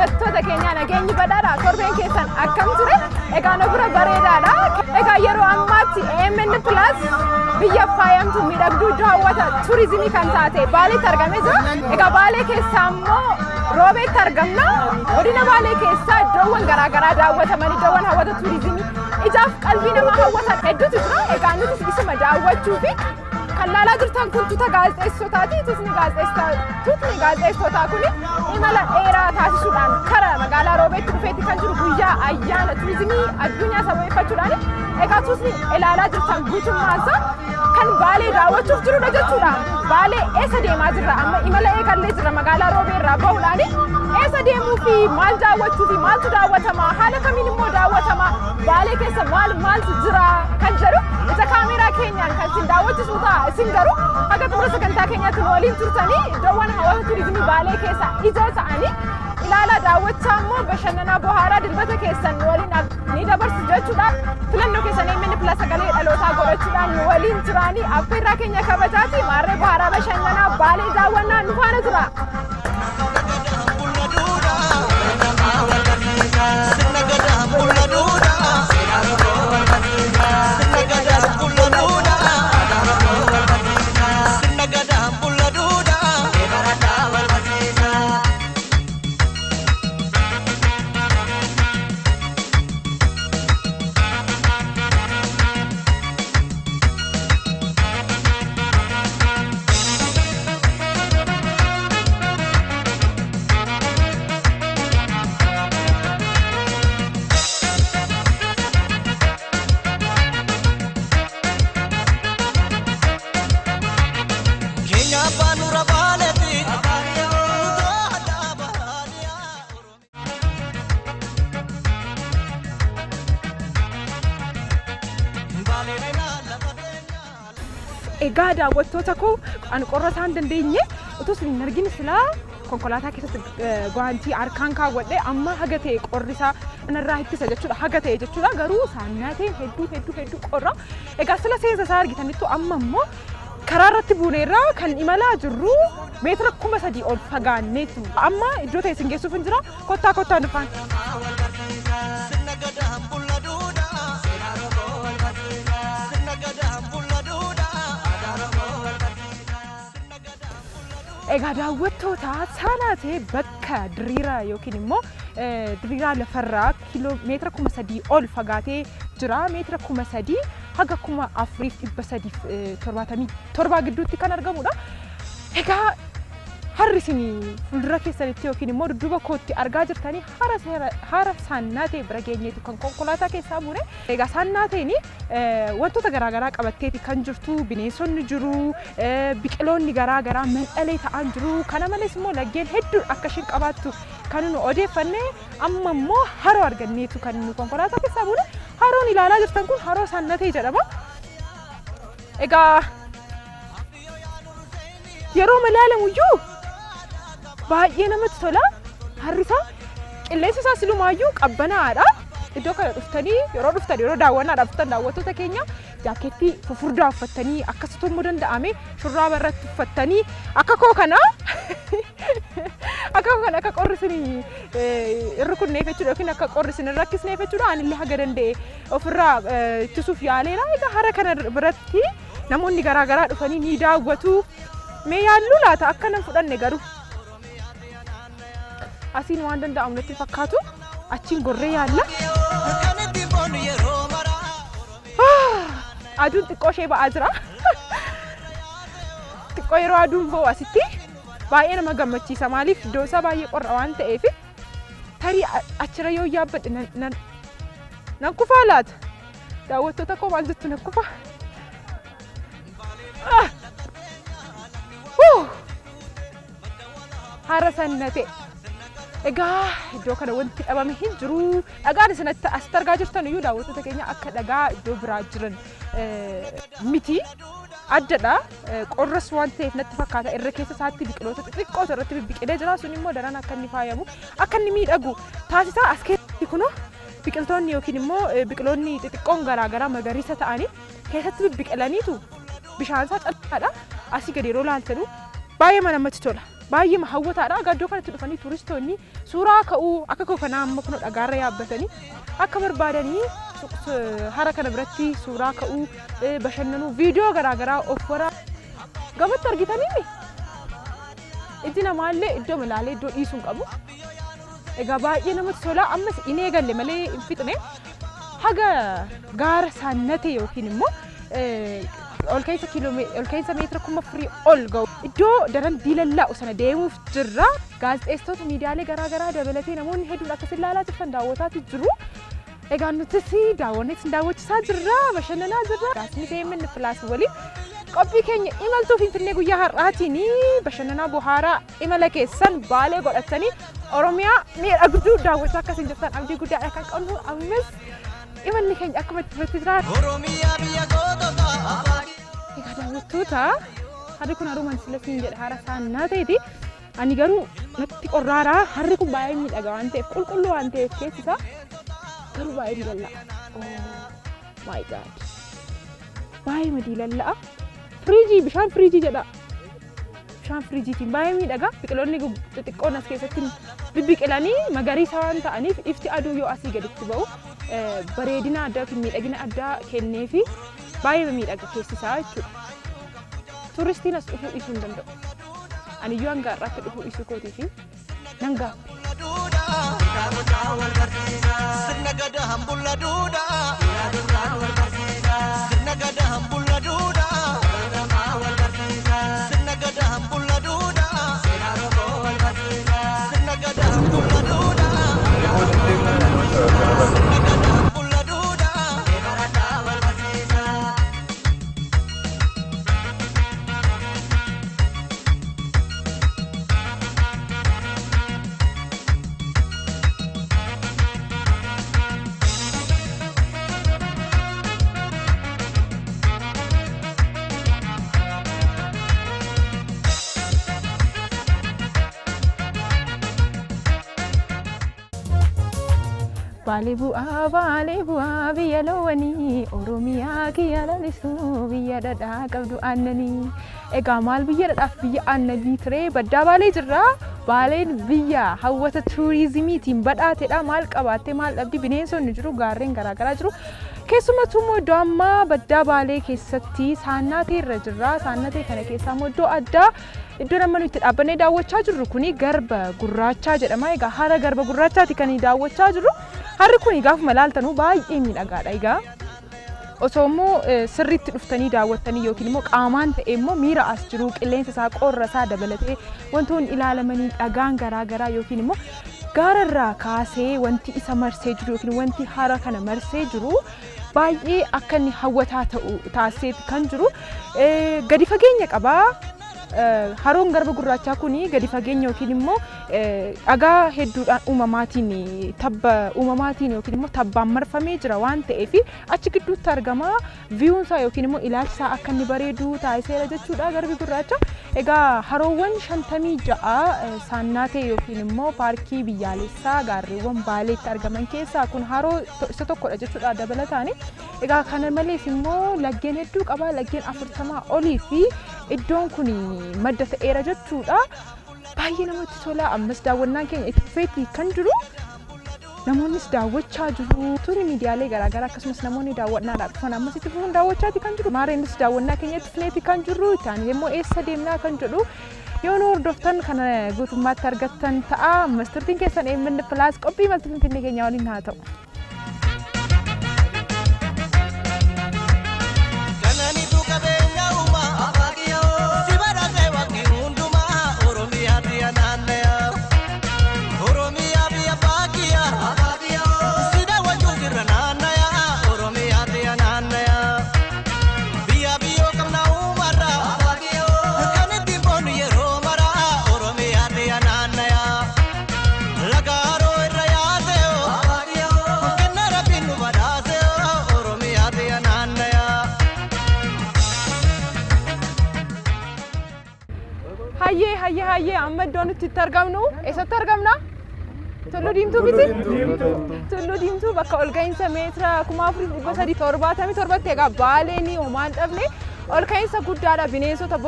Daawwattoota keenya, nageenyi badhaadha. Torbeen keessan akkam ture? Egaa nu bira bareedaadha. Egaa yeroo ammaatti AMN Plus biyya faayamtu, miidhagduu, iddoo hawwata turizimii kan taate Baaleetti argamee jira. Egaa Baalee keessaa immoo Roobeetti argamna. Godina Baalee keessaa iddoowwan garaagaraa daawwataman, iddoowwan hawwata turizimii ijaaf qalbii namaa hawwatan hedduutu jira. Egaa nutis isuma daawwachuu fi kan laalaa jirtan kun tuuta gaazexeessotaati. Tuutni gaazexeessotaa kun imala dheeraa taasisuudhaan kara magaalaa Roobeetti dhufeetti kan jiru guyyaa ayyaana turizimii addunyaa sababeeffachuudhaan. Egaa tuutni ilaalaa jirtan guutummaan isaa kan Baalee daawwachuuf jirudha jechuudha. Baalee eessa deemaa jirra? Amma imala eegallee jirra magaalaa Roobee irraa bahuudhaan. Eessa deemuu fi maal daawwachuu fi maaltu daawwatama? Haala kamiin immoo daawwatama? Baalee keessa maal maaltu jira kan jedhu ija kaameeraa keenyaan kan isin daawwachiisnu ta'a. Isin garuu haga xumura sagantaa keenyaatti nu waliin turtanii iddoowwan hawwata turizimii Baalee keessa ijoo ta'anii ilaalaa, daawwachaa immoo bashannanaa, bohaaraa Dilbata keessan nu waliin ni dabarsu jechuudha. Filannoo keessan AMN Plus, sagalee dhalootaa godhachuudhaan nu waliin turaanii affeerraa keenya kabajaati. Maarree, bohaaraa, bashannanaa, Baalee daawwannaa nu faana tura. Sirna gadaa bulla duudhaa. Sirna gadaa bulla duudhaa. Sirna gadaa bulla duudhaa. Keenya abbaan nurra baaleeti. Nutoo addaa bahaadhiyaa. Baaleen lafa keenyaa. Egaa daawwattoota koo, ani qorra isaan dandeenye utuu isin hin argin silaa konkolaataa keessatti gwaantii harkaan kaawwadhe. Amma haga ta'e qorri isaa narraa ittisa jechuudha, haga ta'e jechuudha. Garuu saannaateen hedduu hedduu hedduu qorra. Egaa sila seensa isaa argitanittu, amma immoo karaa irratti buuneerraa kan imalaa jirru meetira 3000 ol fagaanneetu amma iddoo ta'e isin geessuuf hin jira. Kottaa, kottaa nufaan. Sirna gadaa bulla duudhaa. Sirna gadaa bulla duudhaa. Egaa daawwattoota, Saanaatee bakka diriiraa yookiin immoo diriiraa lafarraa kiiloo meetira 3000 ol fagaatee jira. Meetira 3000 haga 4377 gidduutti kan argamudha. Egaa harri isin fuuldura keessanitti yookiin immoo dudduuba kootti argaa jirtanii hara Saannaatee bira geenyeetu kan konkolaataa keessaa buune. Egaa Saannaateen wantoota garaagaraa qabatteeti kan jirtu. Bineensonni jiru, biqiloonni garaagaraa mandhalee ta'an jiru. Kana malees immoo laggeen hedduun akka ishiin qabaattu kan nu odeeffanne. Amma immoo haroo arganneetu kan nu konkolaataa keessaa buune. Haroon ilaalaa jirtan kun haroo Saannatee jedhama. Egaa yeroo malaalamuyyuu baay'ee namatti tola. Harri isaa, qilleensi isaa silumaayyuu qabbanaa'aadha. Iddoo kana dhuftanii, yeroo dhuftan, yeroo daawwannaadhaaf dhuftan, daawwattoota keenya, jaakettii fufurdaa uffattanii, akkasitti immoo danda'ame shurraaba irratti uffattanii, akka koo kana akka qorri isin hin rukunneef jechuudha yookiin akka qorri isin hin rakkisneef jechuudha. Anillee haga danda'e ofirraa ittisuuf yaaleera. Egaa hara kana biratti namoonni garaagaraa dhufanii ni daawwatu. Mee yaalluu laata? Akka nan fudhanne garuu asiin waan danda'amu natti fakkaatu, achiin gorree yaalla. Kan itti boonu yeroo maraa. Aduun xiqqoo ishee ba'aa jira. Xiqqoo yeroo aduun ba'u asitti baay'ee nama gammachiisa. Maaliif, iddoo isaa baay'ee qorra waan ta'eef. Tarii achirra yoo yaabbadhe nan kufaa laata? Daawwattoota koo, maal jettu, nan kufaa? Ah! Huu! Hara Sannate. Egaa iddoo kana wanti dhabame hin jiru. Dhagaan isin asitti argaa jirtan iyyuu, daawwattoota keenya, akka dhagaa iddoo biraa jiran miti. Addadha. Qorras waan ta'eef natti fakkaata. Irra keessa isaatti biqiloota xixiqqootu irratti bibbiqilee jira. Sun immoo daran akka inni faayamu, akka inni miidhagu taasisa. As keessatti kunoo biqiltoonni yookiin immoo biqiloonni xixiqqoon garaagaraa magariisa ta'anii keessatti bibbiqilaniitu bishaan isaa callaadha. Asii gadi yeroo ilaaltanu baay'ee namatti tola. Baay'ee hawwataadha. Egaa iddoo kanatti dhufanii turistoonni suuraa ka'uu akka koo kanaa amma kun dhagaarra yaabbatanii akka barbaadanii hara kana biratti suuraa ka'uu, bashannanuu, viidiyoo garaagaraa of waraa gamatti argitanii ijji namaallee iddoo ilaalee iddoo dhiisuu hin qabu. Egaa baay'ee namatti tola. Ammas hin eegalle malee hin fixne. Haga gaara Saannatee yookiin immoo ol ka'iinsa meetira 4000 ol ga'u iddoo daran diilallaa'u sana deemuuf jirra. Gaazexeessitoota miidiyaalee garaagaraa dabalatee namoonni hedduun akkas ilaalaa jirtan daawwataatu jiru. Egaa nutis daawwannee isin daawwachiisaa jirra, bashannanaa jirra. Gaazexni AMN Plus waliin qophii keenya imaltuu Finfinnee guyyaa har'aatiin bashannanaa bohaaraa imala keessan Baalee godhatanii Oromiyaa miidhagduu daawwachaa akkasiin jirtan abdii guddaadha kan qabnu. Ammas imalli keenya akkuma itti fufetti jira. Oromiyaa biyya goototaa. Egaa daawwattoota, harri kun haruma sila siin jedha hara Saannaateeti. Ani garuu natti qorraaraa. Harri kun baay'ee miidhaga waan ta'eef, qulqulluu waan ta'eef, keessi isaa garuu baay'ee diilalla'a. Oh my God! Baay'ee diilalla'a. Firiijii, bishaan firiijii jedha. Bishaan firiijiitiin baay'ee miidhaga. Biqiloonni xixiqqoon as keessatti bibbiqilanii magariisa waan ta'aniif ifti aduu yoo asii gaditti ba'u bareedina addaa yookiin miidhagina addaa kenneefi baay'ee miidhaga keessi isaa jechuudha. Turistiin as dhufuu dhiisuu hin danda'u. Ani iyyuu hanga har'aatti dhufuu dhiisuu kootii fi nan gaabbe. Sirna gadaa bulla duudhaa. Sirna gadaa bulla duudhaa. Sirna gadaa bulla duudhaa. Sirna gadaa bulla duudhaa. Sirna gadaa bulla duudhaa. Baalee bu'aa, Baalee bu'aa, biyya loowwanii, Oromiyaa kiyya lalistuu, biyya dhadhaa qabdu aannanii. Egaa maal biyya dhadhaaf biyya aannanii ture, baddaa Baalee jirra. Baaleen biyya hawwata turizimiitiin badhaatedha. Maal qabaattee maal dhabdi? Bineensonni jiru, gaarreen garaagaraa jiru. Keessumattuu immoo iddoo ammaa baddaa Baalee keessatti Saannatee irra jirra. Saannatee kana keessaa immoo iddoo addaa iddoo amma nuti itti dhaabbannee daawwachaa jirru kuni Garba Gurraachaa jedhama. Egaa hara Garba Gurraachaati kan daawwachaa jirru. Harri kun gaafuma ilaaltanuu baay'ee miidhagaadha. Egaa osoo immoo sirriitti dhuftanii daawwattanii yookiin immoo qaamaan ta'e immoo miira as jiru, qilleensa isaa, qorra isaa dabalatee wantoonni ilaalamanii, dhagaan garaagaraa yookiin immoo gaararraa kaasee wanti isa marsee jiru yookiin wanti hara kana marsee jiru baay'ee akka inni hawwataa ta'u taasiseeti kan jiru. Gadi fageenya qabaa. Haroon Garba Gurraachaa kun gadi fageenya yookiin immoo dhagaa hedduudhaan uumamaatiin, tabba uumamaatiin yookiin immoo tabbaan marfamee jira waan ta'eef achi gidduutti argama. Viewnsaa yookiin immoo ilaalchi isaa akka inni bareedu taasiseera jechuudha Garbi Gurraacha. Egaa haroowwan 56 Saannaatee yookiin immoo paarkii biyyaalessaa gaarreewwan Baaleetti argaman keessaa kun haroo isa tokkodha jechuudha dabalataani. Egaa kana malees immoo laggeen hedduu qaba. Laggeen 40 olii fi iddoon kun madda ta'eera jechuudha. Baay'ee namatti tola. Ammas daawwannaan keenya itti fufeetti kan jiru. Namoonnis daawwachaa jiru. Turi miidiyaalee garaagaraa akkasumas namoonni daawwannaadhaaf dhufan ammas itti fufuun daawwachaati kan jiru. Maareenis daawwannaa keenya itti fufneeti kan jirru. Itti immoo eessa deemnaa kan jedhu yoo nu hordoftan kana guutummaatti argattan ta'a. Ammas turtiin keessan AMN Plus qophii imaltuu Finfinnee keenya waliin haa ta'u. Kananitu qabeenya uumaa. Si badhaasee waaqni hundumaa. Oromiyaa biyya naannaya. Oromiyaa biyya baakiyyaa. Si daawwachuuf irra naannaya. Oromiyaa biyya naannaya. Biyya biyyoo qabna uumarraa. Kan ittiin boonu yeroo maraa. Oromiyaa biyya naannaya. Laga haroo irra yaasee. Kenna rabbiin nu badhaasee. Oromiyaa biyya naannaya. Hayyee, hayyee, hayyee, amma iddoo nuti itti argamnu eessatti argamna? Tulluu Diimtuu miti? Tulluu Diimtuu bakka ol ka'iinsa meetira 4377tti. Egaa Baaleen homaa hin dhabne. Ol ka'iinsa guddaadha. Bineensota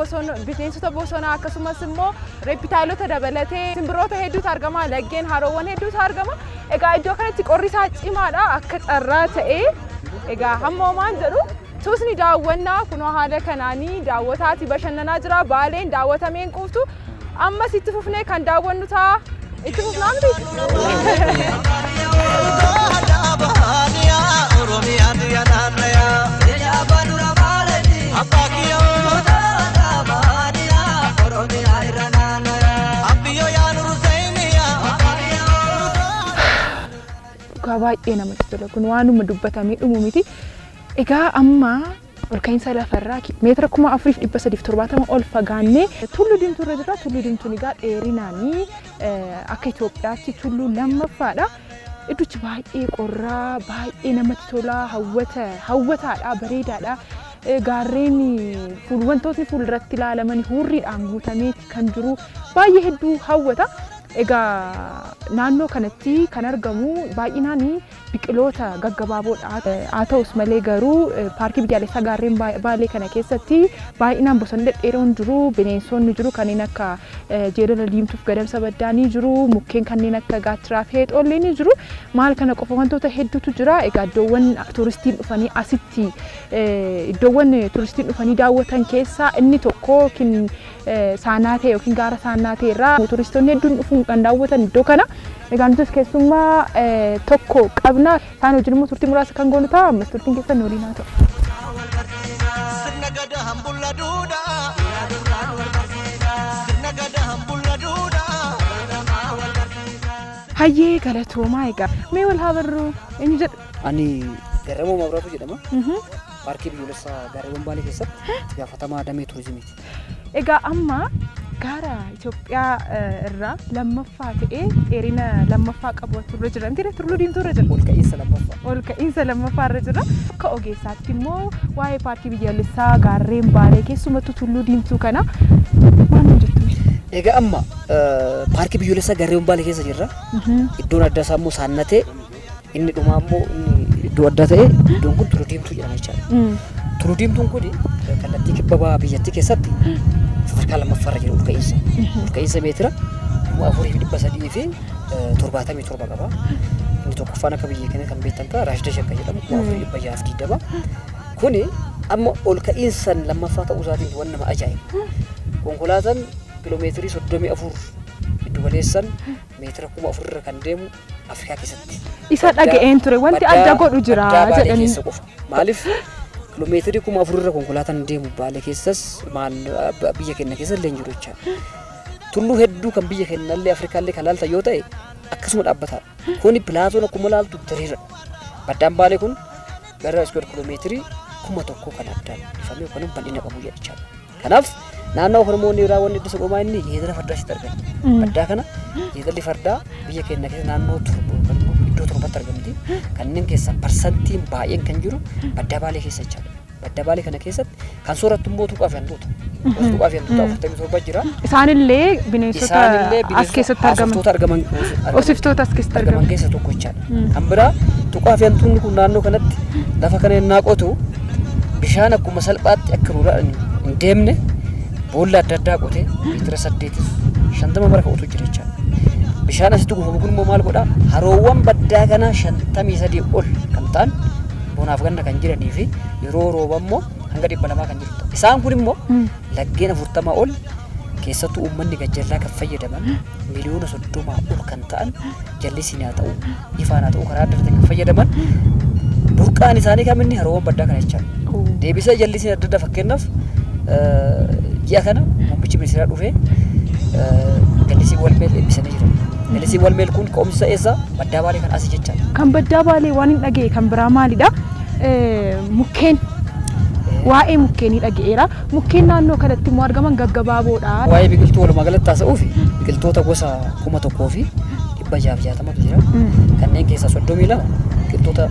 bosonaa akkasumas immoo reptileota dabalatee simbirroota hedduutu argama. Laggeen, haroowwan hedduutu argama. Egaa iddoo kanatti qorri isaa cimaadha akka carraa ta'ee. Egaa hamma homaan jedhu tuusni daawwannaa kunoo haala kanaanii daawwataati bashannanaa jira. Baaleen daawwatameen quuftu, ammas itti fufnee kan daawwannu ta'a. Itti fufnaa miti? Oromiyaa biyya naannaya. Abbaa kiyyoo. Abbiyyoo yaa nuru Zayiniyaa. Dhugaa baay'ee namatti tola, kun waanuma dubbatamee dhumu miti. Egaa amma olka'iinsa lafarraa meetira 4370 ol fagaannee Tulluu Diimtuu irra jira. Tulluu Diimtuun egaa dheerinaanii akka Itoophiyaatti tulluu lammaffaadha. Iddichi baay'ee qorraa, baay'ee namatti tola, hawwata, hawwataadha, bareedaadha. Gaarreen wantootni fuulduratti ilaalaman hurriidhaan guutameeti kan jiru, baay'ee hedduu hawwata. Egaa naannoo kanatti kan argamu baay'inaan biqiloota gaggabaaboodha. Haa ta'us malee garuu paarkii biyyaalessaa gaarreen Baalee kana keessatti baay'inaan bosonni dhedheeroon jiru, bineensonni jiru, kanneen akka jeedala diimtuuf gadamsa baddaa ni jiru, mukkeen kanneen akka gaattiraa fi heexoollee ni jiru. Maal kana qofa, wantoota hedduutu jira. Egaa iddoowwan turistiin dhufanii asitti iddoowwan turistiin dhufanii daawwatan keessaa inni tokko yookiin saanaa ta'e yookiin gaara saanaa ta'e irraa turistoonni hedduun dhufuun kan daawwatan iddoo kana. Egaa nutis keessummaa tokko qabna. Isaan wajjin immoo turtii muraasa kan goonu ta'a. Ammas turtiin keessan waliin haa ta'u. Sirna gada hambulla duudhaa. Sirna gada hambulla duudhaa. Hayyee, galatoomaa. Egaa mee wal haa barru, eenyu jedhu? Ani Garramuu Mabraatu jedhama. Paarkii biyyoolessaa gaarreewwan Baalee keessatti itti gaafatamaa damee turizimiiti. Egaa amma gaara Itoophiyaa irraa lammaffaa ta'ee dheerina lammaffaa qabu irra jira. Miti Tulluu Diimtuu irra jira. Ol ka'iinsa lammaffaa. Ol ka'iinsa lammaffaa irra jira. Akka ogeessaatti immoo waa'ee paarkii biyyaalessaa gaarreen Baalee, keessumattuu Tulluu Diimtuu kana maal nuun jettu? Egaa amma paarkii biyyoolessaa gaarreewwan Baalee keessa jirra. Iddoon addaa isaa immoo saannatee, inni dhumaa immoo inni iddoo addaa ta'e, iddoon kun Tulluu Diimtuu jedhama jechaadha. Tulluu Diimtuun kun kallattii kibba baha biyyattii keessatti sadarkaa lammaffaarra jira ol ka'iinsa. Ol ka'iinsa meetira 4377 qaba. Inni tokkoffaan akka biyya keenya kan beektan ta'a Raas Dashen kan jedhamu 4620. Kuni amma ol ka'iinsan lammaffaa ta'uu isaatiin waan nama ajaa'ibu. Konkolaataan kiloomeetirii 34 giddu galeessan meetira 4000 irra kan deemu Afrikaa keessatti. Isa dhaga'een ture, wanti adda godhu jira Baddaa Baalee jedhanii. keessa qofa. Maaliif kiloomeetirii 4000 irra konkolaataan deemu Baalee keessas maal biyya keenya keessa illee hin jiru jechaadha. Tulluu hedduu kan biyya keenya illee Afrikaa illee kan laaltan yoo ta'e akkasuma dhaabbataadha. Kuni plateaun akkuma laaltu diriiradha. Baddaan Baalee kun gara square kiloomeetirii 1000 kan addaan ifamee yookaan bal'ina qabu jechaadha. Kanaaf naannoo Oromoonni irraa wanni iddoo soqomaa inni jeedala fardaa asitti argama. Baddaa kana jeedalli fardaa biyya keenya keessa naannoo 7 yookaan immoo iddoo torbatti argamti. Kanneen keessaa parsantiin baay'een kan jiru baddaa Baalee keessa jechaadha. Baddaa Baalee kana keessatti kan soorattu immoo tuqaa fi hantuuta. Gosa tuqaa fi hantuuta 47 jira. Isaanillee bineensota Isaanillee as keessatti argaman. Haasoftoota argaman. Hoosiftoota as keessatti argaman argaman. keessa tokko jechaadha. Kan biraa tuqaa fi hantuunni kun naannoo kanatti lafa kana yennaa qotu bishaan akkuma salphaatti akka lolaan hin deemne boolla adda addaa qotee meetira 8 fi 50 mara ka'utu jira jechaadha. Bishaan asitti kuufamu kun immoo maal godhaa? Haroowwan baddaa kanaa 53 ol kan ta'an bonaaf ganna kan jiranii fi yeroo rooba immoo hanga 200 kan jirudha. Isaan kun immoo laggeen 40 ol keessattuu uummanni gajjallaa kan fayyadaman miliyoona 30 ol kan ta'an, jallisiin haa ta'u, ifaan haa ta'u, karaa adda addaatiin kan fayyadaman burqaan isaanii kam inni haroowwan baddaa kana jechaadha. Deebisee jallisiin adda addaa, fakkeenyaaf ji'a kana muummichi ministeeraa dhufee jallisii Walmeel eebbisanii jiran. Jallisii Walmeel kun ka'umsi isaa eessa? Baddaa Baalee kan asii jechaadha. Kan baddaa Baalee waan hin dhaga'e kan biraa maalidha? Mukkeen, waa'ee mukkeenii dhaga'eera. Mukkeen naannoo kanatti immoo argaman gaggabaaboodha. Waa'ee biqiltuu walumaa galatti haasa'uuf biqiltoota gosa 1660tu jira. Kanneen keessaa 32 biqiltoota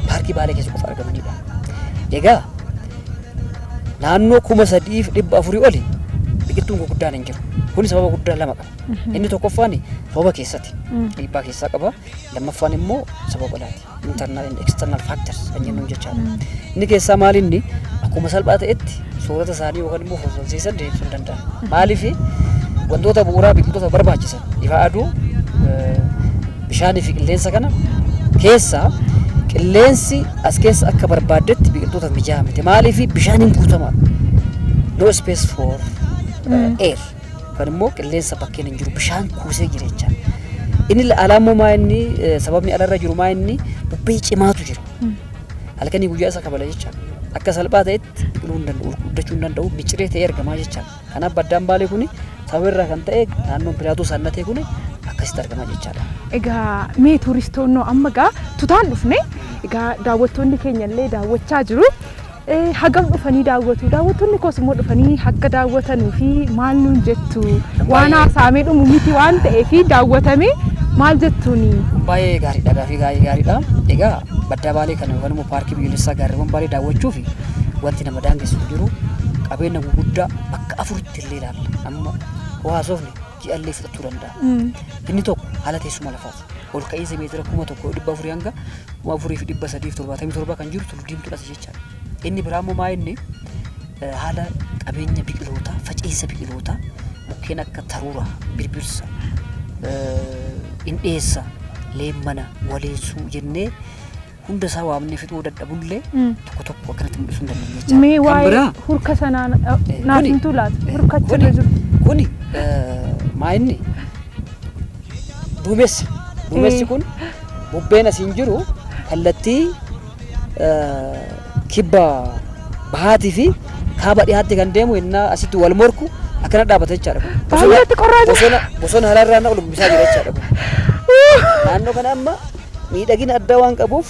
paarkii Baalee keessa qofa argamanidha. Egaa naannoo 3400 oli biqiltoota Biqiltuun gurguddaan hin jiru. Kun sababa guddaa lama qaba. Inni tokkoffaan sababa keessatti dhiibbaa keessaa qaba. Lammaffaan immoo sababa alaati. Internal and external factors kan jennuun jechaadha. Inni keessaa maal? Inni akkuma salphaa ta'etti soorata isaanii yookaan immoo fotosinteesisan deebisuu hin danda'an. Maaliif? Wantoota bu'uuraa biqiltoota barbaachisan, ifa aduu, bishaanii fi qilleensa kana keessaa, qilleensi as keessa akka barbaaddetti biqiltootaaf mijaa'aa miti. Maaliif? Bishaaniin guutamaadha. No space for air. Kan immoo qilleensa bakkeen hin jiru, bishaan kuusee jira jechaadha. Inni alaa immoo maa inni sababni alarra jiru maa inni? Bubbee cimaatu jira. Halkanii guyyaa isa kabala jechaadha. Akka salphaa ta'etti biqiluu hin danda'u, guddachuu hin danda'u, miciree ta'ee argamaa jechaadha. Kanaaf baddaan Baalee kuni sababa irraa kan ta'e naannoon plateau saannatee kuni akkasitti argama jechaadha. Egaa mee tuuristoonnoo amma gaa tutaan dhufne, egaa daawwattoonni keenya illee daawwachaa jiru. Hagam dhufanii daawwatu? Daawwattoonni koos immoo dhufanii akka daawwatanuu fi maal nuun jettu? Waan haasa'amee dhumu miti waan ta'eef, daawwatamee maal jettuuni? Kun baay'ee gaariidha, gaafii baay'ee gaariidha. Egaa baddaa Baalee kana yookaan immoo paarkii biyyoolessaa gaarreewwan Baalee daawwachuuf wanti nama daangessu hin jiru. Qabeenya guguddaa bakka afuritti illee ilaalla. Amma haasofni ji'allee fudhachuu danda'a. Inni tokko haala teessuma lafaati. Ol ka'iinsa meetira 1400 hanga 4377 kan jiru Tulluu Diimtuudhas jechaadha. Inni biraa immoo maa inni haala qabeenya biqilootaa, faca'insa biqilootaa, mukkeen akka taruuraa, birbirsa, indheessa, leemmana, waleessuu jennee hunda isaa waamnee fixuu dadhabullee tokko tokko akkanatti mul'isuu hin dandeenye jechaadha. Mee Kan waa'ee biraa hurka sanaa naaf himtuu laata? Hurka achirra jiru. Kuni maa inni duumessa. Duumessi kun bubbeen asiin jiru kallattii kibba bahaatii fi kaaba dhiyaatti kan deemu innaa asitti wal morku akkana dhaabbata jechaadha kun. Baay'eetti qorraa jira. Bosona haraarraa ol bubbisaa jira jechaadha kun. Naannoo kana amma miidhagina addaa waan qabuuf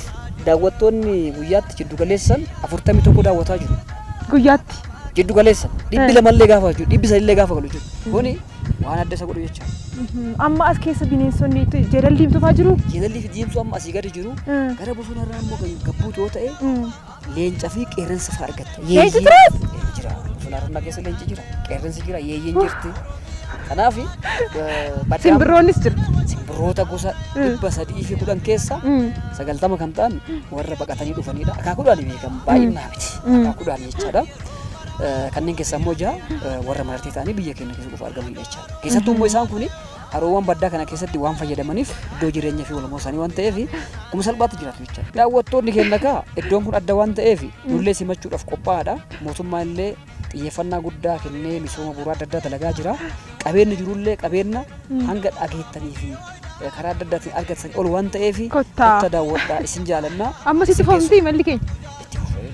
daawwattoonni guyyaatti jiddu galeessan 41 daawwataa jiru. Guyyaatti. Jiddu galeessan 200llee gaafa jiru, 300llee gaafa galu jiru. Kuni waan adda isa godhu jechaadha. Amma as keessa bineensonni jeedalli diimtuu fa'aa jiru. Jeedalli fi diimtuu amma asii gadi jiru. Gara bosonarraa immoo kan gabbuutu yoo ta'e leenca fi qeerransa fa'aa argatta. Leenci jiras? Jira. Bosona keessa leenci jira. Qeerransi jira. Yeeyyiin jirti. Kanaaf baddaan Simbirroonnis jiru. Simbirroota gosa 310 keessa 90 kan ta'an warra baqatanii dhufanidha. Akaakuudhaan beekamu, baay'inaa miti. Akaakuudhaan jechaadha. Kanneen keessaa immoo jaha warra marartee ta'anii biyya keenya keessa qofa argamanidha jechaadha. Keessattuu immoo isaan kun haroowwan baddaa kana keessatti waan fayyadamaniif, iddoo jireenya fi walumaa isaanii waan ta'eef, akkuma salphaatti jiraatu jechaadha. Daawwattoonni keenya kaa iddoon kun adda waan ta'eef nullee simachuudhaaf qophaa'aadha. Mootummaan illee xiyyeeffannaa guddaa kennee misooma bu'uuraa adda addaa dalagaa jira. Qabeenyi jirullee qabeenya hanga dhageettanii fi karaa adda addaatiin argatanii ol waan ta'eef Kottaa. Kottaa daawwadhaa, isin jaalannaa. Amma sitti foomti imalli keenya. Itti fufee.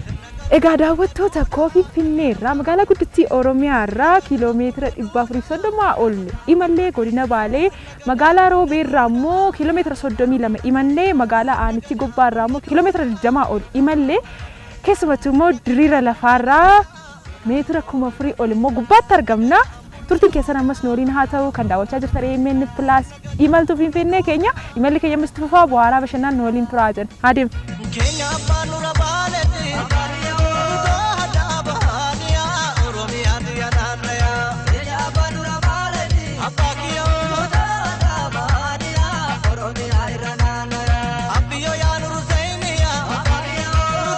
Egaa daawwattoota koo, Finfinnee irraa, magaalaa guddittii Oromiyaa irraa kiiloomeetira 430 ol imallee godina Baalee magaalaa Roobee irraa immoo kiiloomeetira 32 imallee magaalaa Aanitti Gobbaa irraa immoo kiiloomeetira 20 ol imallee, keessumattuu immoo diriira lafaarraa meetira 4000 ol immoo gubbaatti argamna. Turtiin keessan ammas nu waliin haa ta'u. Kan daawwachaa jirtan AMN Plus imaltuu Finfinnee keenya. Imalli keenya ammas itti fufaa, bu'aaraa bashannaan nu waliin turaa jenna. Haa deemu. Keenya abbaan nurra baaletti. Daa bahaaniyaa Oromiyaa biyya naannayaa. Keenya abbaan nurra baaletti. Abbaa kiyyoo. Daa bahaaniyaa Oromiyaa irra naannayaa. Abbiyyoo yaa nuru seeniyaa. Abbaa kiyyoo.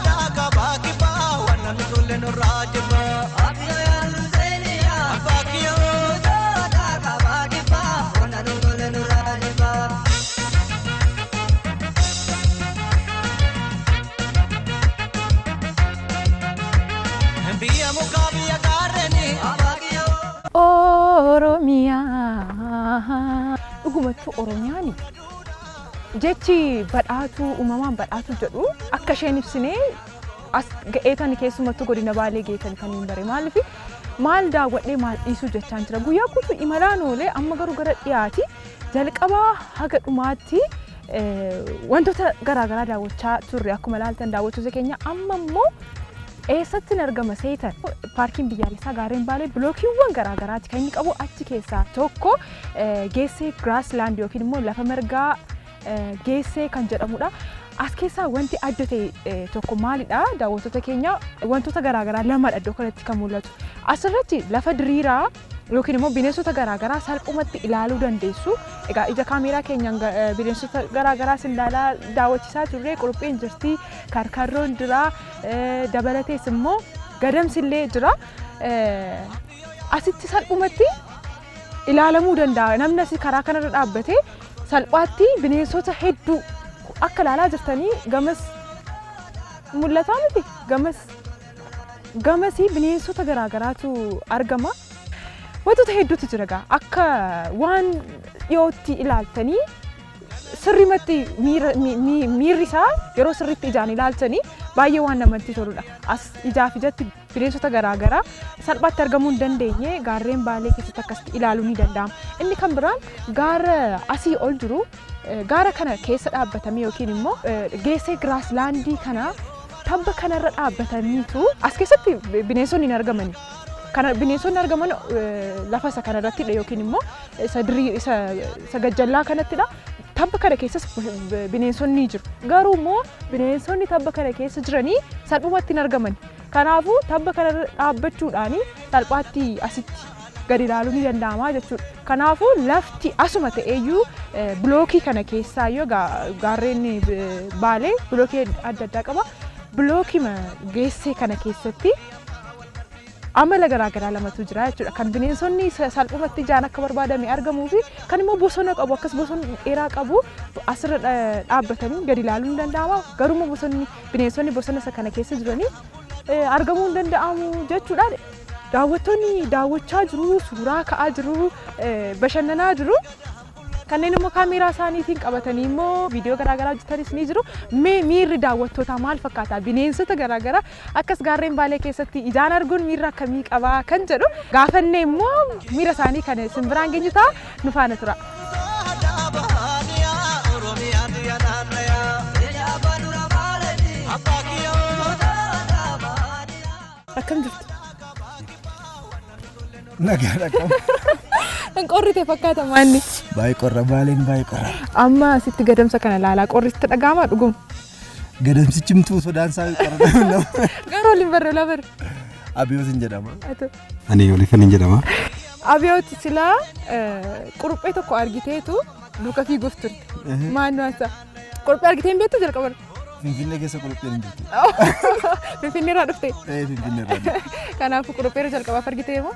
Daa kabaa kibbaa waan namni tole nurraa jibbaa. Abbiyyoo yaa nuru seeniyaa. Abbaa kiyyoo. Daa kabaa kibbaa waan namni tole nurraa jibbaa. Biyya mukaa, biyya gaarreeni. Oromiyaa. Dhugumattuu Oromiyaan jechi badhaatuu, uumamaan badhaatuu jedhu akka isheen ibsinee as ga'eetan, keessumattuu godina Baalee geetan kan hin bare. Maaliif maal daawwadhee maal dhiisuu jechaan jira. Guyyaa guutuu imalaan oolee, amma garuu gara dhiyaati jalqabaa haga dhumaatti wantoota garaagaraa daawwachaa turre. Akkuma ilaaltan, daawwattoota keenya, amma immoo eessatti argama seetan? Paarkiin biyyaalessaa gaarreen Baalee bilookiiwwan garaagaraati kan inni qabu. Achi keessaa tokko Geessee Grassland yookiin immoo lafa margaa Geessee kan jedhamudha. As keessaa wanti adda ta'e tokko maalidha? Daawwattoota keenya, wantoota garaagaraa lamadha iddoo kanatti kan mul'atu. Asirratti lafa diriiraa yookiin immoo bineensota garaagaraa salphumatti ilaaluu dandeessu. Egaa ija kaameeraa keenyaan bineensota garaagaraa isin ilaalaa daawwachiisaa turre. Qurupheen jirti, karkarroon jira, dabalatees immoo gadamsi illee jira. Asitti salphumatti ilaalamuu danda'a. Namni asii karaa kanarra dhaabbatee salphaatti bineensota hedduu akka ilaalaa jirtanii, gamas mul'ataa miti, gamas gamasii bineensota garaagaraatu argama. Wantoota hedduutu jira egaa, akka waan dhiyootti ilaaltanii sirrimatti miirri isaa yeroo sirriitti ijaan ilaaltanii baay'ee waan namatti toludha. As ijaaf ijatti bineensota garaagaraa salphaatti argamuu hin dandeenye gaarreen Baalee keessatti akkasitti ilaaluu ni danda'ama. Inni kan biraan gaara asii ol jiru, gaara kana keessa dhaabbatamee yookiin immoo geessee grasslandii kana tabba kanarra dhaabbataniitu as keessatti bineensonni hin argamani. Kana bineensonni argaman lafa isa kanarrattidha yookiin immoo isa dirii isa gajjallaa kanattidha. Tabba kana keessas bineensonni ni jiru. Garuu immoo bineensonni tabba kana keessa jiranii salphumatti hin argaman. Kanaafuu tabba kanarra dhaabbachuudhaan salphaatti asitti gadi ilaaluu ni danda'ama jechuudha. Kanaafuu lafti asuma ta'eyyuu bilookii kana keessaa iyyuu, gaarreen Baalee bilookii adda addaa qaba. Bilookii geessee kana keessatti amala garaagaraa lamatu jira jechuudha. Kan bineensonni salphumatti ijaan akka barbaadame argamuu fi kan immoo bosona qabu, akkas bosona dheeraa qabu, asirra dhaabbatanii gadi ilaaluun ni danda'ama. Garuu immoo bosonni, bineensonni bosona isa kana keessa jiranii argamuu hin danda'amu jechuudha. Daawwattoonni daawwachaa jiru, suuraa ka'aa jiru, bashannanaa jiru. Kanneen immoo kaameeraa isaaniitiin qabatanii immoo viidiyoo garaagaraa hojjetanis ni jiru. Mee miirri daawwattootaa maal fakkaata? Bineensota garaagaraa akkas gaarreen Baalee keessatti ijaan arguun miirra akkamii qabaa kan jedhu gaafannee immoo miira isaanii kan isin biraan geenyu ta'a, nu faana tura. Akkam jirtu? Nagaadha kam. Hin qorrite fakkaata maanni. Baay'ee qorra, Baaleen baay'ee qorra. Amma asitti gadamsa kana ilaalaa qorritti dhaga'amaa dhuguma? Gadamsichimtuu sodaan isaa qorra nama. Garuu waliin barree labar. Abiyootin jedhama. Ani Olifan jedhama. Abiyoot, silaa quruphee tokko argiteetu duuka fiiguuf turte. Maal isaa? Quruphee argitee hin beektu jalqaba? Finfinnee keessa qurupheen hin jirtu. Finfinnee irraa dhufte. Ee, Finfinnee irraa. Kanaafuu quruphee yeroo jalqabaaf argitee moo?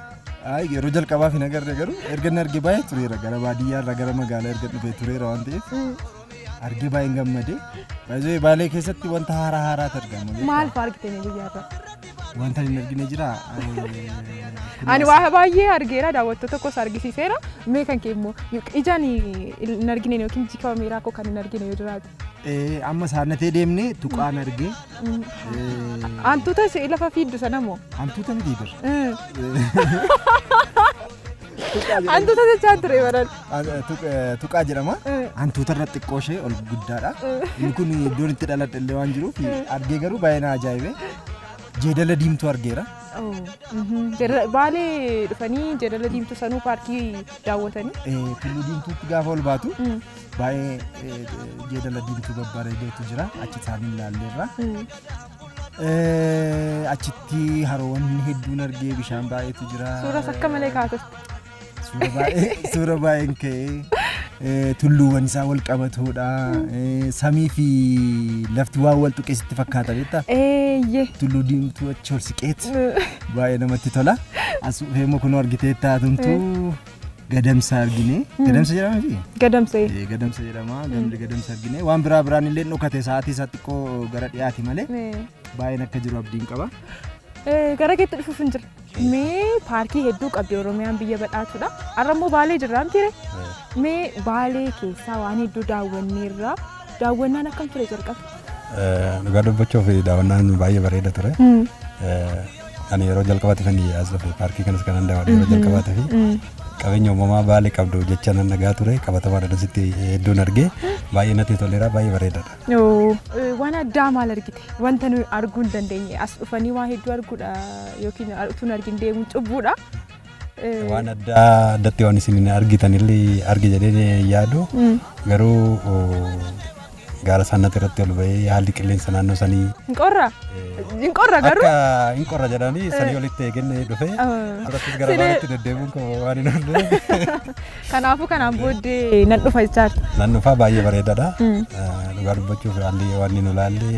Ay, yeroo jalqabaaf hin agarre, garuu erga inni arge baay'ee tureera. Gara baadiyyaa irraa gara magaalaa erga dhufee tureera waan ta'eef argee baay'een gammade. Baay'ee Baalee keessatti wanta haaraa haaraatu argama. Maal fa'aa argite mee guyyaa irraa? Wanta hin argine jira. Ani waa baay'ee argeera, daawwattoota koos argisiiseera. Mee kan kee immoo ijaan hin argine yookiin iji kaameeraa koo kan hin argine yoo jiraate. Amma saannatee deemnee tuqaan argee. Hantuuta lafa fiiddu sana moo? Hantuuta miti bar. Hantuuta jechaa ture baran. Tuqaa jedhama. Hantuuta irra xiqqoo ishee ol guddaadha. Inni kun iddoon itti dhaladhe illee waan jiruuf argee, garuu baay'ee na ajaa'ibe. Jeedala diimtuu argeera. Baalee dhufanii jeedala diimtuu sanuu paarkii daawwatanii. Tulluu Diimtuutti gaafa ol baatu baay'ee jeedala diimtuu babbareedeetu jira. Achi isaanii ilaalleerra. Achitti haroowwan hedduun argee, bishaan baay'eetu jira. Suuras akka malee kaatasti. Suura baay'een ka'ee, tulluuwwan isaa wal qabatoodha. Samii fi lafti waan wal tuqee sitti fakkaata, beektaa? Eeyyee. Tulluu Diimtuu achi ol siqeet baay'ee namatti tola. As dhufee immoo kunoo argitee taatumtuu gadamsa argine. Gadamsa jedhama miti? Gadamsa. Gadamsa jedhama. Gamni gadamsa argine. Waan biraa biraan illee dhokate, sa'aatii isaa xiqqoo gara dhiyaati malee baay'een akka jiru abdiin qaba. Gara keetti dhufuuf hin jira. Mee paarkii hedduu qabdi Oromiyaan, biyya badhaatuudha. Har'a immoo Baalee jirra mitiire? Mee Baalee keessaa waan hedduu daawwanneerra. Daawwannaan akkam ture jalqaba? Dhugaa dubbachuuf daawwannaan baay'ee bareeda ture. Ani yeroo jalqabaatiif ani as dhufe, paarkii kanas kanan daawwadhe yeroo jalqabaatiif, qabeenya uumamaa Baalee qabdu jecha nan dhagaa ture, qabatamaadhaan asitti hedduun argee baay'ee natti toleera, baay'ee bareedaadha. Waan addaa maal argite? Wanta nuyi arguu hin dandeenye, as dhufanii waa hedduu arguudha yookiin utuu hin argin deemuun cubbuudha. Waan addaa addatti waan isin argitan illee arge jedhee yaadu, garuu Gaara Saannat irratti ol ba'ee haalli qilleensa naannoo sanii Hin qorra? Hin qorra garuu? Akka hin qorra jedhanii sanii olitti eegenne dhufe. Durattis gara Baaleetti deddeebi'uun koo waan hin oolle. Kanaafuu kanaan booddee nan dhufa jechaadha. Nan dhufaa, baay'ee bareedaadha. Dhugaa dubbachuuf haalli waan nu ilaalle,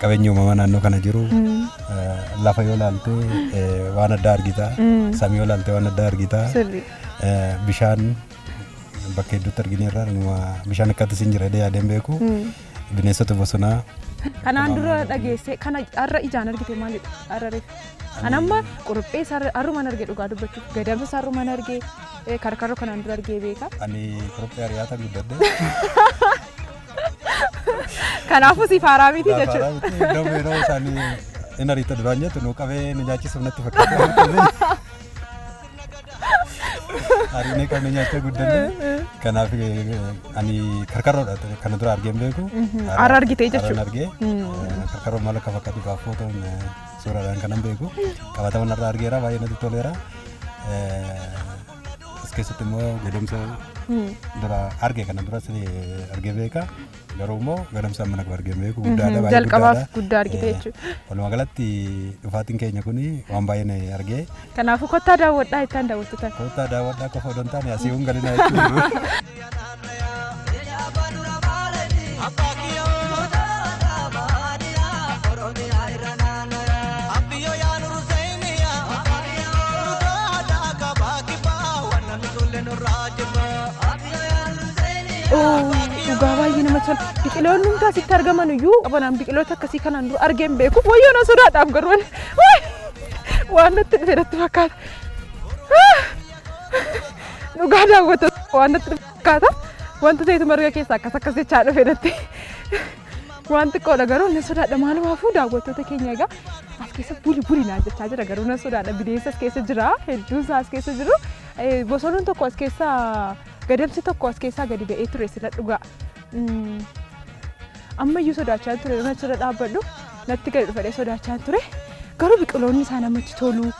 qabeenyi uumamaa naannoo kana jiru, lafa yoo ilaalte waan addaa argita. Samii yoo ilaalte waan addaa argita. Bishaan bakka hedduutti argineerra, bishaan akkatti sin jira jedhee yaadeen beeku. Bineensota bosonaa. Kanaan dura dhageessee kana har'a ijaan argite maalidha? Har'a reefu. An amma quruphee har'umaan arge, dhugaa dubbachuuf gadamsa har'umaan arge, karkarroo kanaan dura argee beeka. Ani quruphee ari'aatan guddadhe. Kanaafuu siif haaraa miti jechuudha. Iddoo yeroo isaanii inni ariita duraan jettu nu qabee nu nyaachisuuf natti fakkaata. Ariinee qabne nyaachee guddanne. Kanaaf ani karkarroodha kana dura argee hin beeku. Har'a argite jechuudha. Har'aan argee, karkarroon maal akka fakkaatu gaaf footoon suuraadhaan kanan beeku. Qabataman irraa argeera, baay'ee natti toleera. As keessatti immoo gadamsa dura arge, kana duras argee beeka. Garuu immoo gadamsa amma nama argee beeku guddaadha, baay'ee Jalqabaaf guddaadha. guddaa argite jechuudha. Walumaa galatti dhufaatiin keenya kun waan baay'ee na argee. Kanaafuu kottaa daawwadhaa ittaan daawwattotan. Kottaa daawwadhaa qofa odoo hin taane asii hun galinaa jechuudha. Dhugaa baay'ee namatti tola. Biqiloonni hundi asitti argaman iyyuu qabanaan biqiloota akkasii kanaan dura argee hin beeku. Wayyoo, na sodaadhaaf garuu waan natti dhufe natti fakkaata. Dhugaa daawwata waan natti dhufe fakkaata. Wanta ta'etu marga keessaa akkas akkas jechaa dhufe natti. Waan xiqqoodha garuu na sodaadha. Maalumaafuu daawwattoota keenya, egaa as keessa buli buli naan jechaa jira, garuu na sodaadha. Bineensa as keessa jira, hedduun isaa as keessa jiru. Bosonuun tokko as keessa, gadamsi tokko as keessaa gadi ba'ee ture sila dhugaa. Ammayyuu sodaachaa ture, yeroo achirra dhaabbadhu natti gadi dhufadhee sodaachaa ture. Garuu biqiloonni isaa namatti tolu.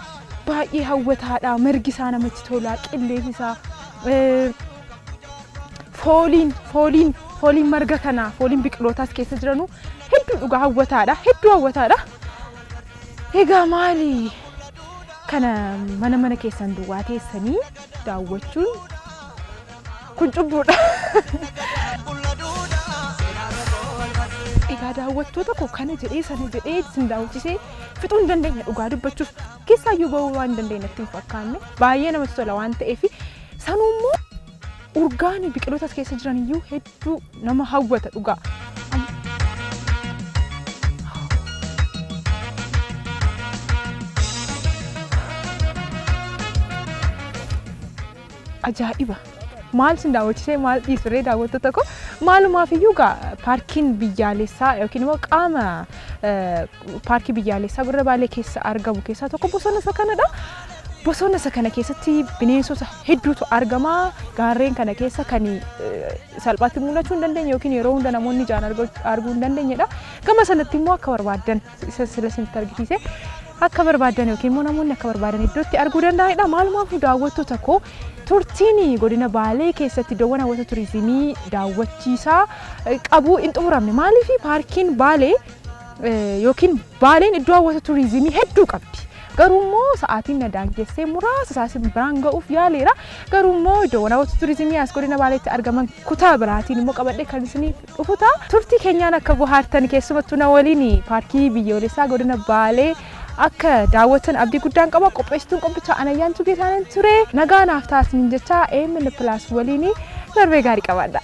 Baay'ee hawwataadha. Margi isaa namatti tola. Qilleensi isaa, fooliin marga kanaa, fooliin biqilootaas keessa jiranu hedduu dhugaa hawwataadha. Hedduu hawwataadha. Egaa maali kana mana mana keessan duwwaa teessanii daawwachuun kun cubbuudha. Egaa daawwattoota koo, kana jedhee sana jedhee isin daawwachisee fixuu hin dandeenya, dhugaa dubbachuuf keessaayyuu bahuu waan hin dandeenye natti hin fakkaanne, baay'ee namatti tola waan ta'eef. Sanuu immoo urgaan biqiloota as keessa jiran iyyuu hedduu nama hawwata dhugaa. Ajaa'iba! Maal isin daawwachisee maal dhiisuree daawwattoota koo? Maalumaaf iyyuu gaa paarkiin biyyaalessaa yookiin immoo qaama paarkii biyyaalessaa Gurra Baalee keessa argamu keessaa tokko bosona isa kanadha. Bosona isa kana keessatti bineensota hedduutu argama. Gaarreen kana keessa kan salphaatti mul'achuu hin dandeenye yookiin yeroo hunda namoonni ijaan arguu hin dandeenyedha. Gama sanatti immoo akka barbaaddan isa sila isinitti argisiise akka barbaadan yookiin immoo namoonni akka barbaadan iddootti arguu danda'anidha. Maalumaafuu daawwattoota koo, turtiin godina Baalee keessatti iddoowwan hawwata turizimii daawwachiisaa qabu hin xumuramne. Maaliif? Paarkiin Baalee yookiin Baaleen iddoo hawwata turizimii hedduu qabdi. Garuu immoo sa'aatiin na daangessee muraasa isaa isin biraan ga'uuf yaaleera. Garuu immoo iddoowwan hawwata turizimii as godina Baaleetti argaman kutaa biraatiin immoo qabadhee kan isiniif dhufu ta'a. Turtii keenyaan akka bohaartan, keessumattuu na waliin paarkii biyyoolessaa godina Baalee akka daawwatan abdii guddaan qaba. Qopheessituun qophichaa Anayyaan Tugeetaanan ture. Nagaa naaf taasisin jecha AMN Plus waliin darbee gaarii qabaadha.